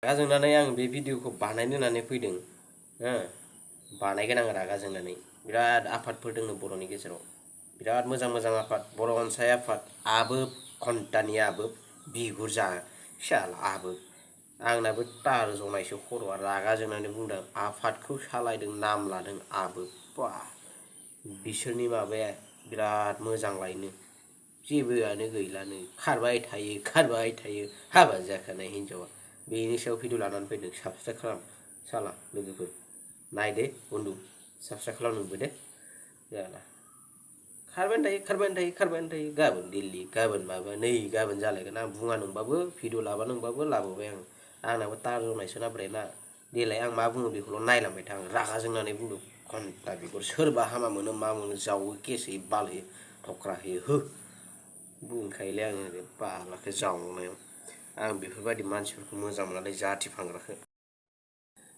रागा जोंनानै आं बे भिडिअखौ बानायनो होननानै फैदों हो बानायगोन आं रागा जोंनानै बिराद आफादफोर दङ बर'नि गेजेराव बिराद मोजां मोजां आफाद बर' अनसाय आफाद आबोब घन्टानि आबोब बिगुर जा साला आबोब आंनाबो तार जनायसो खर'आ रागा जोंनानै बुंदों आफादखौ सालायदों नाम लादों आबोब बा बिसोरनि माबाया बिराद मोजां लायनो जेबोआनो गैलानो खारबाय थायो हाबा जाखानाय हिनजावा बेनि सायाव भिडिअ लानानै फैदों साबसक्राइब खालाम साला लोगोफोर नायदे बन्दु साबसक्राइब खालाम नोंबो दे जाला खारबायानो थायो गाबोन दिल्ली गाबोन माबा नै गाबोन जालायगोन आं बुङा नोंबाबो भिडिअ लाबा नोंबाबो लाबोबाय आं आंनाबो तार जनायसो ना ब्रेना देलाय आं मा बुङो बेखौल' नायलांबाय था आं रागा जोंनानै बुंदों घन्टा बिगुर सोरबा हामा मोनो मा मोनो जावो केस होयो बाल होयो थख्रा होयो हो बुंखायोलै आङो बालाखौ जावनायाव आं बेफोरबायदि मानसिफोरखौ मोजां मोनालै जाथि फानग्राखौ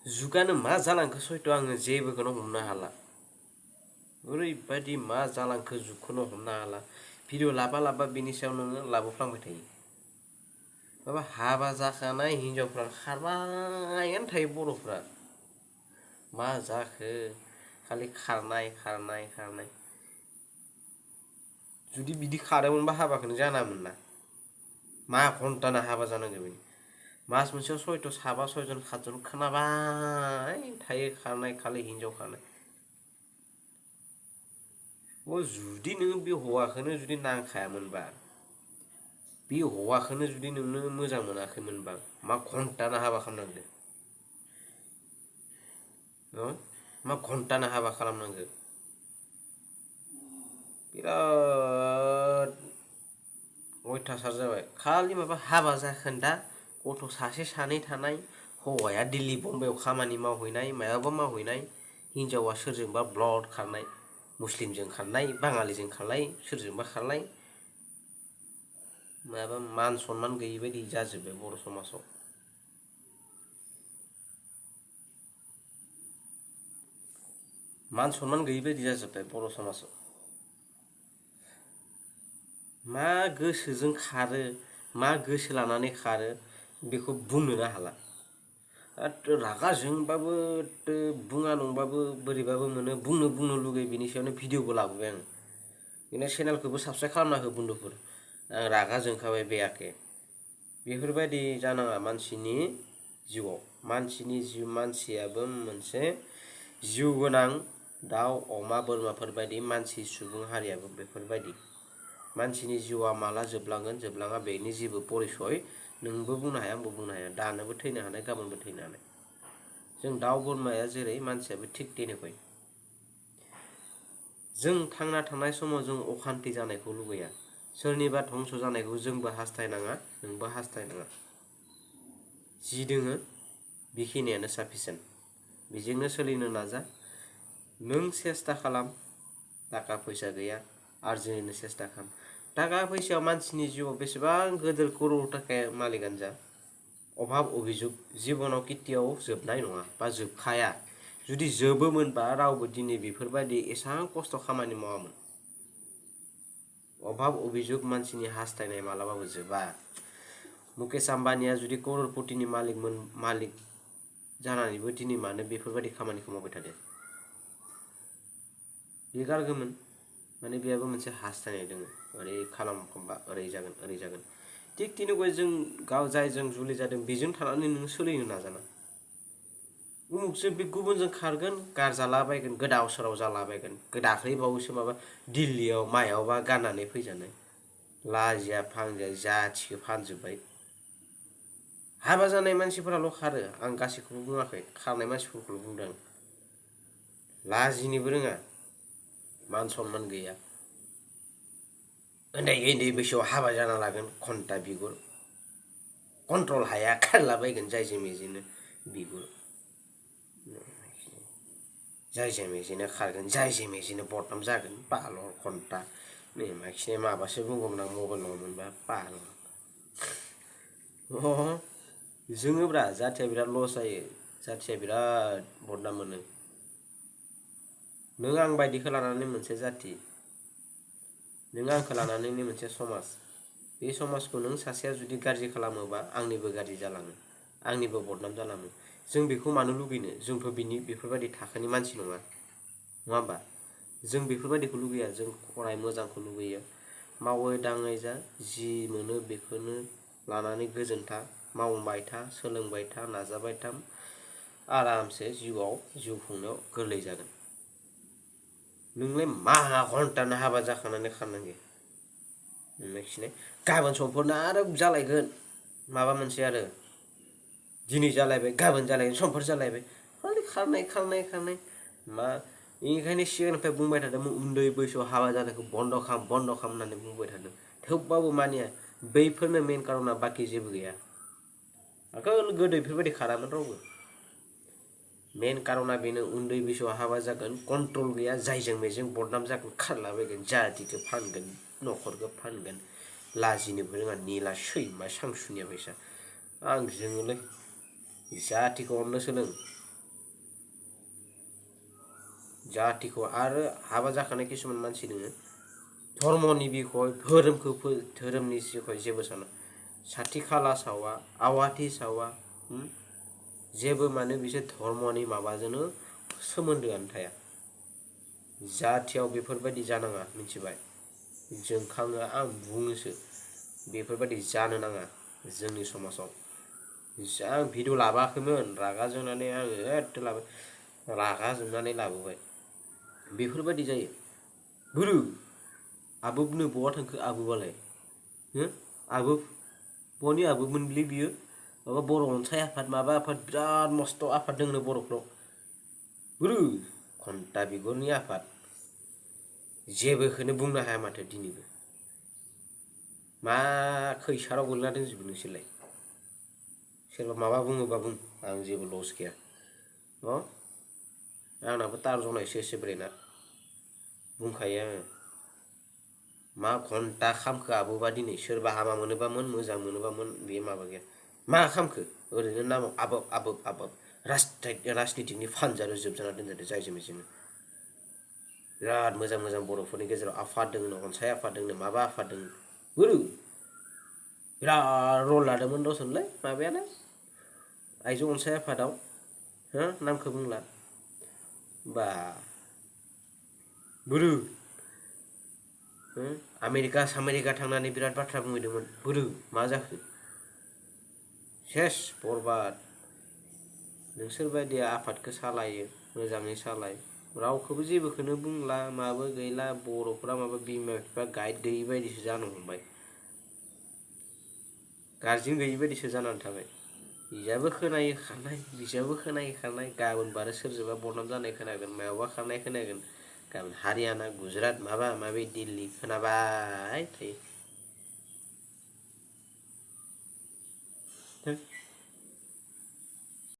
जुगानो मा जालांखो सयथ' आङो जेबोखौनो हमनो हाला ओरैबायदि मा जालांखो जुगखौनो हमनो हाला भिडिअ लाबा बेनि सायाव नोङो लाबोफ्लांबाय थायो माबा हाबा जाखानाय हिनजावफ्रा खारबायानो थायो बर'फ्रा मा जाखो खालि खारनाय जुदि बिदि खारोमोनबा हाबाखौनो जानामोन ना मा घन्टानो हाबा जानांगौ बेनि मास मोनसेयाव साबा सयजन खातजन खोनाबाय थायो खारनाय खालि हिनजाव खारनाय जुदि नोङो बे हौवाखौनो जुदि नांखायामोनबा बे हौवाखौनो जुदि नोंनो मोजां मोनाखैमोनबा मा घन्टानो हाबा खालामनांगौ मा घन्टानो हाबा खालामनांगौ बिराद अयथासार जाबाय खालि माबा हाबा जाखोन्दा गथ' सासे सानै थानाय हौवाया दिल्ली बम्बाइआव खामानि मावहैनाय मायावबा मावहैनाय हिनजावा सोरजोंबा ब्लड खारनाय मुस्लिमजों खारनाय बाङालिजों खारनाय सोरजोंबा खारनाय माबा मान सनमान गैयि बायदि जाजोब्बाय बर' समाजाव मान सनमान गैयि बायदि जाजोब्बाय बर' समाजाव मा गोसोजों खारो मा गोसो लानानै खारो बेखौ बुंनोनो हाला रागा जोंबाबो बुङा नंबाबो बोरैबाबो मोनो बुंनो लुगैयो बिनि सायावनो भिडिअबो लाबोबाय आं बिदिनो चेनेलखौबो साबसक्राइब खालामना हो बन्दुफोर आं रागा जोंखाबाय बेयाखे बेफोरबायदि जानाङा मानसिनि जिउआव मानसियाबो मोनसे जिउ गोनां दाउ अमा बोरमाफोर बायदि मानसि सुबुं हारियाबो बेफोरबायदि मानसिनि जिउआ माला जोबलाङा बेनि जेबो परिसय नोंबो बुंनो हाया आंबो बुंनो हाया दानोबो थैनो हानाय गाबोनबो थैनो हानाय जों दाउ बोरमाया जेरै मानसियाबो थिग তেনেकुवाय जों थांना थानाय समाव जों अखान्थि जानायखौ लुगैया सोरनिबा धंस' जानायखौ जोंबो हास्थायनाङा नोंबो हास्थायनाङा जि दोङो बेखिनियानो साफिसियेन्ट बेजोंनो सोलिनो नाजा नों सेस्था खालाम थाखा फैसा गैया आरजिनो सेस्था खालाम थाखा फैसायाव मानसिनि जिउआव बेसेबां गोदोर क'रर थाखाया मालिकानो जा अभाब अभिजुग जिबनाव केতিয়াव जोबनाय नङा बा जोबखाया जुदि जोबोमोनबा रावबो दिनै बेफोरबायदि एसां खस्थ' खामानि मावामोन अभाब अभिजुग मानसिनि हास्थायनाय मालाबाबो जोबा मुकेश आम्बानिया जुदि कररपतिनि मालिक जानानैबो दिनै मानो बेफोरबायदि खामानिखौ मावबाय थादों बे गारगौमोन माने बेहाबो मोनसे हास्थायनाय दङ ओरै खालामबा ओरै जागोन थिग তেনেकुवाय जों जायजों जुलि जादों बेजों थानानै नोङो सोलिनो नाजाना उमुखजों बे गुबुनजों खारगोन गारजालाबायगोन गोदाव सोराव जालाबायगोन दाख्लैबावैसो माबा दिल्लीयाव मायावबा गाननानै फैजानाय लाजिया फांजिया जाथिखौ फानजोब्बाय हाबा जानाय मानसिफोराल' खारो आं गासैखौबो बुङाखै खारनाय मानसिफोरखौल' बुंदों लाजिनोबो रोङा मान सनमान गैया उन्दै बैसोआव हाबा जाना लागोन घन्टा बिगुर कन्ट्रल हाया खारलाबायगोन जायजे मेजेनो बिगुर जायजे मेजेनो खारगोन जायजे मेजेनो बदनाम जागोन बालर घन्टा नै माखिनाय माबासो बुंगौमोन आं मबाइल नङामोनबा बालर जोङोब्रा जाथिया बिराद लस जायो जाथिया बिराद बदनाम मोनो नों आं बायदिखौ लानानै मोनसे जाथि नों आंखौ लानानैनो मोनसे समाज बे समाजखौ नों सासेया जुदि गाज्रि खालामोबा आंनिबो गाज्रि जालाङो आंनिबो बदनाम जालाङो जों बेखौ मानो लुगैनो जोंथ' बेफोरबायदि थाखोनि मानसि नङा होमबा जों बेफोरबायदिखौ लुगैया जों अराय मोजांखौ लुगैयो मावै दाङै जा जि मोनो बेखौनो लानानै गोजोनथा मावबाय था सोलोंबाय था नाजाबाय था आरामसे जिउआव जिउ खुंनायाव गोरलै जागोन नोंलाय मा घन्टानो हाबा जाखानानै खारनांगौ नोंखिने गाबोन समफोरनो आरो जालायगोन माबा मोनसे आरो दिनै जालायबाय गाबोन जालायगोन समफोर जालायबाय खालि खारनाय मा बेनिखायनो सिगांनिफ्राय बुंबाय थादोंमोन उन्दै बैसोआव हाबा जानायखौ बन्द' खालाम होननानै बुंबाय थादों थेवबाबो मानिया बैफोरनो मेन कारना बाखि जेबो गैया आगोल गोदो बेफोरबायदि खारामोन रावबो मेन कारना बेनो उन्दै बैसोआव हाबा जागोन कन्ट्रल गैया जायजों मेजों बदनाम जागोन खारलाबायगोन जाथिखौ फानगोन न'खरखौ फानगोन लाजिनोबो रोङा निला सैमा सांसुनिया बायसा आं जोङोलै जाथिखौ अननो सोलों जातिखौ आरो हाबा जाखानाय किसुमान मानसि दोङो धर्मनि बिखय धोरोमनि बिखय जेबो साना साथि खाला सावा आवाथि सावा जेबो माने बिसोर धर्मनि माबाजोंनो सोमोन्दोआनो थाया जाथियाव बेफोरबायदि जानाङा मिथिबाय जोंखाङो आं बुङोसो बेफोरबायदि जानो नाङा जोंनि समाजाव आं भिडिअ लाबोआखैमोन रागा जोंनानै आङो एथ' लाबाय रागा जोंनानै लाबोबाय बेफोरबायदि जायो बोरो आबोबनो बहा थांखो आबोबालाय आबोब बहानि आबोबमोनलै बियो माबा बर' अनसाय आफाद माबा आफाद बिराद मस्थ' आफाद दंनो बर'फ्राव बोरो घन्टा बिगुरनि आफाद जेबोखौनो बुंनो हाया माथो दिनैबो मा खैसाराव गोलैना दंजोबो नोंसोरलाय सोरबा माबा बुङोबा बुं आं जेबो लस गैया आंनाबो तार जनायसो एसे ब्रेना बुंखायो आङो मा घन्टा खामखो आबोबा दिनै सोरबा हामा मोनोबामोन मोजां मोनोबामोन बे माबा गैया मा खामखो ओरैनो नामाव आबोब राजनितिकनि फानजानो जोबजाना दोनजादों जायजों मेजोंनो बिराद मोजां बर'फोरनि गेजेराव आफाद दंनो अनसाय आफाद दंनो माबा आफाद दंनो बोरो बिराद रल लादोंमोन दसनलै माबायानो आइजो अनसाय आफादाव नामखौ बुंला बा बोरो आमेरिका थांनानै बिराद बाथ्रा बुंहैदोंमोन बोरो मा जाखो सेस बरबाद नोंसोरबायदि आफादखौ सालायो मोजाङै सालाय रावखौबो जेबोखौनो बुंला माबो गैला बर'फ्रा माबा बिमा बिफा गाइड गैयि बायदिसो जानो हमबाय गार्जेन गैयि बायदिसो जानानै थाबाय बिजाबो खोनायो खारनाय बिजाबो खोनायो खारनाय गाबोन बारो सोरजोंबा बदनाम जानाय खोनागोन मायावबा खारनाय खोनागोन गाबोन हारियाना गुजरात माबा माबि दिल्ली खोनाबाय थायो